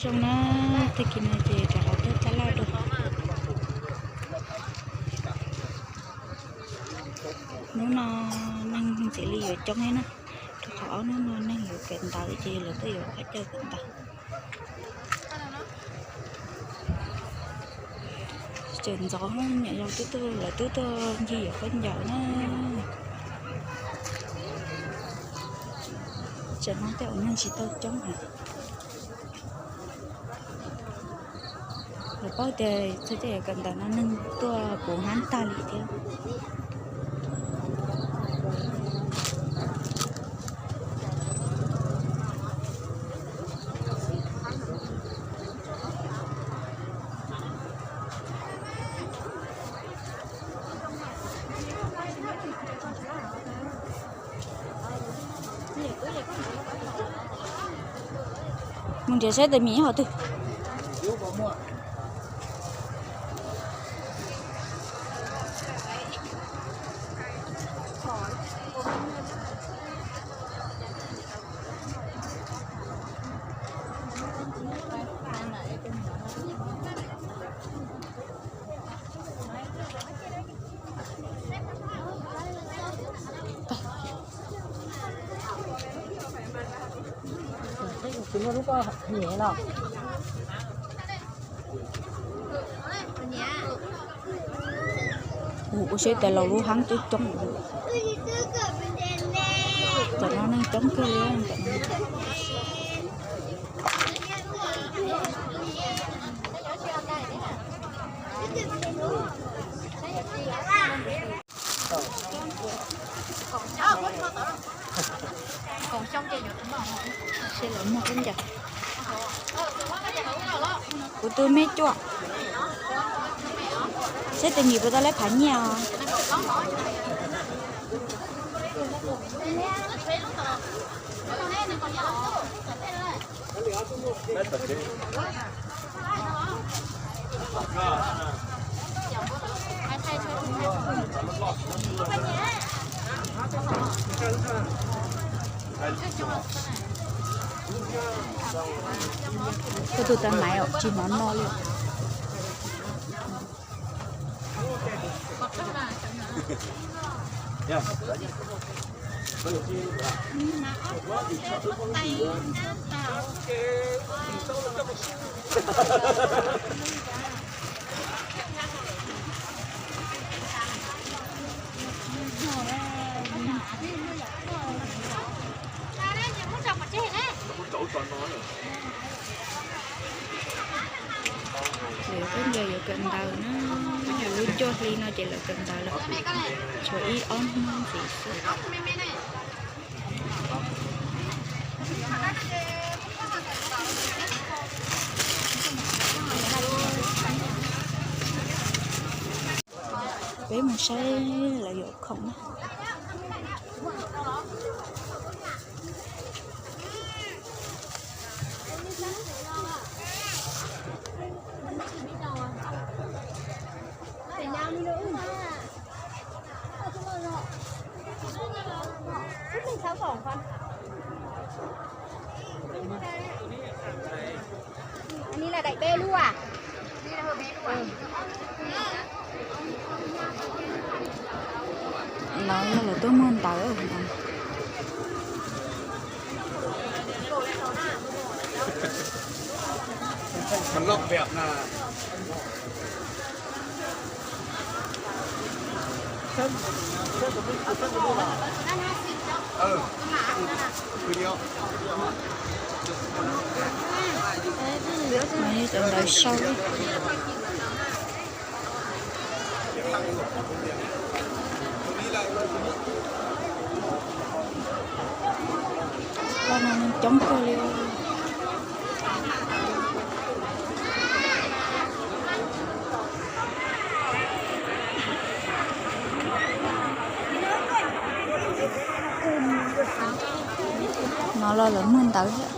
Zoo na, tag kis no ces rov qab tuaj taj laj dua. Hnub no neeg ntxim li yuav coob thiab na, rau qhov ob hnub no neeg yuav kawm ntawv ces lawv tuaj yuav qhov chaw kawm ntawv. Tseem ntxov, niam laus twb tuaj, lawv twb tuaj ncig yuav khaub ncaws na. Tseem hmab tej uas neeg tsis tau coob heev. Lawv paub tias txog caij yuav kawm ntawv no neeg tuaj puv hmab tag li thiab. Mus nrhiav saib tais mis nyob qhov twg. Ua siab tias laus lub hab coob coob. Tam no neeg coob kawg li. Seb lawv muag khaub ncaws. Kuv tus me cuam, seb tais mis puas tau lab phav nyiaj os. Koj tus tais maiv tsis hnov no li. Lawv khaub ncaws yuav kawm ntawv na, lub cuaj hli no ces lawv kawm ntawv lawm, tshuav ib ob hnub ntxiv xwb. Peb mus saib lawv yuav khoom na. Ann, ni la daim peb lub as. Lawv yog lawv tuaj muag ntawv. Cov ntawv sau. Cov no coob kawg li. No los lawv muag ntawv thiab.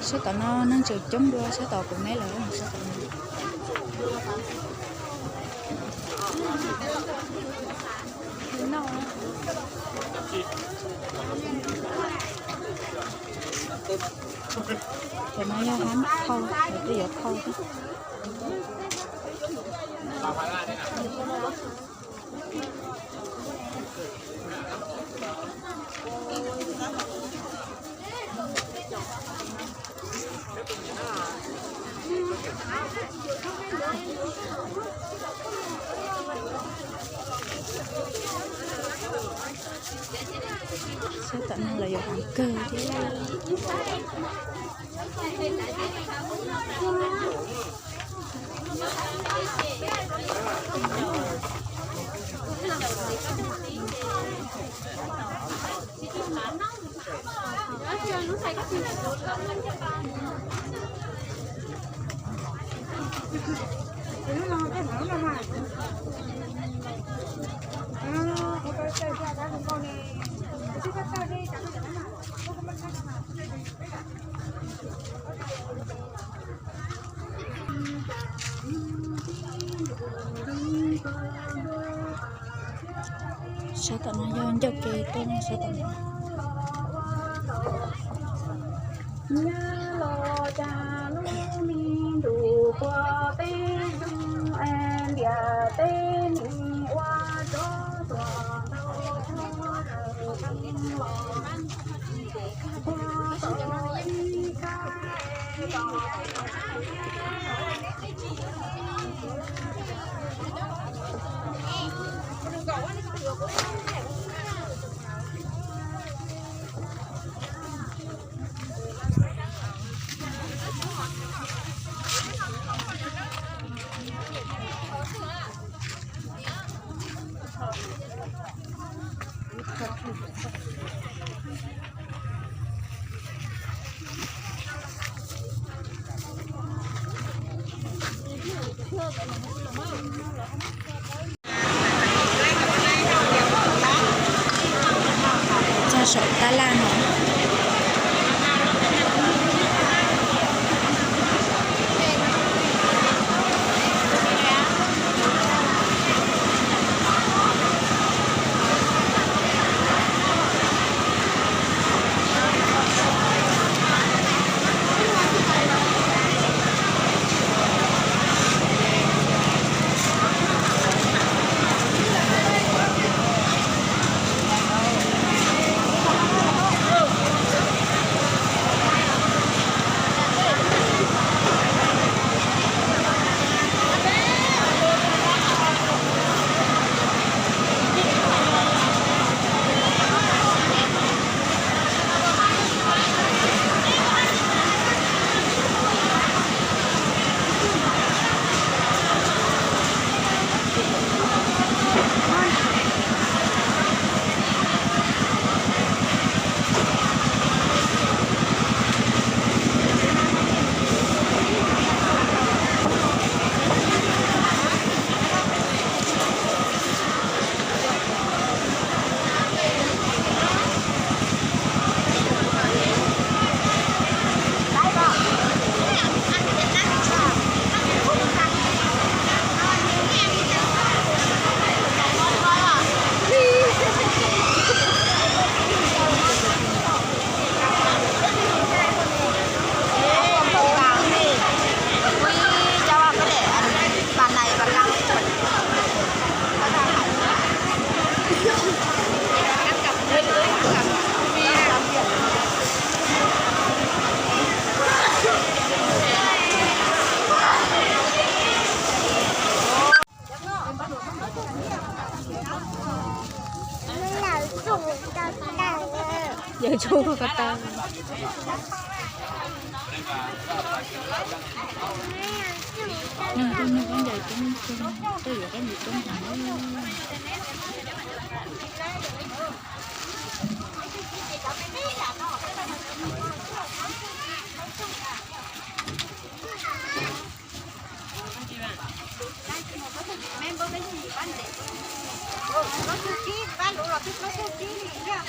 Sab tom no neeg tseem coob dua sab tom kuv meb lawm, sab tom no. Cov no yog hab thau, cov twb yuav thau xwb. Sab tom no los yuav heev kawg thiab. Sab tom no yog ncauj ke tuaj sab tom no. Nyab los cas lub me ntsuj puag peb zoov es ntiaj teb nim ua tsov tuag ntau thoob los ua tau ib kab. Txog saum tab laj no. Yawg tsuj ko taw. Neeg tuaj nug khaub ncaws coob, tuaj yuav khaub ncaws coob heev.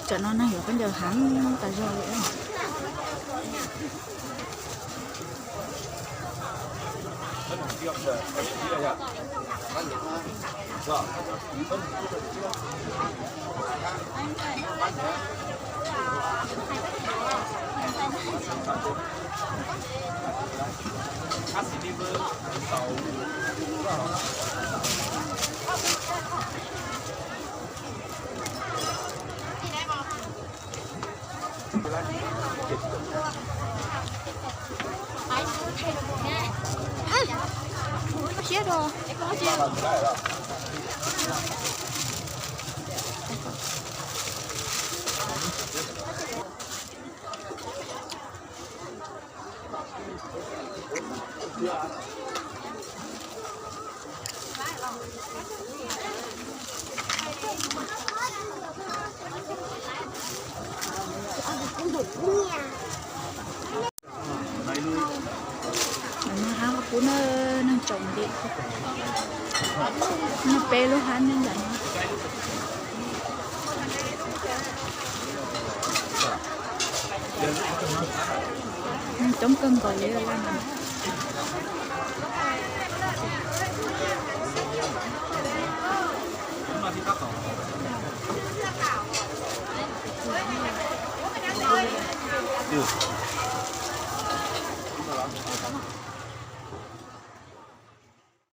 Cov no neeg yuav khaub ncaws heev tas zog li. Siab rau. Hab pub neeg tsaus nti, neeg peb lub hab neeg ntawm no. Neeg coob kawg nkaus li lawm.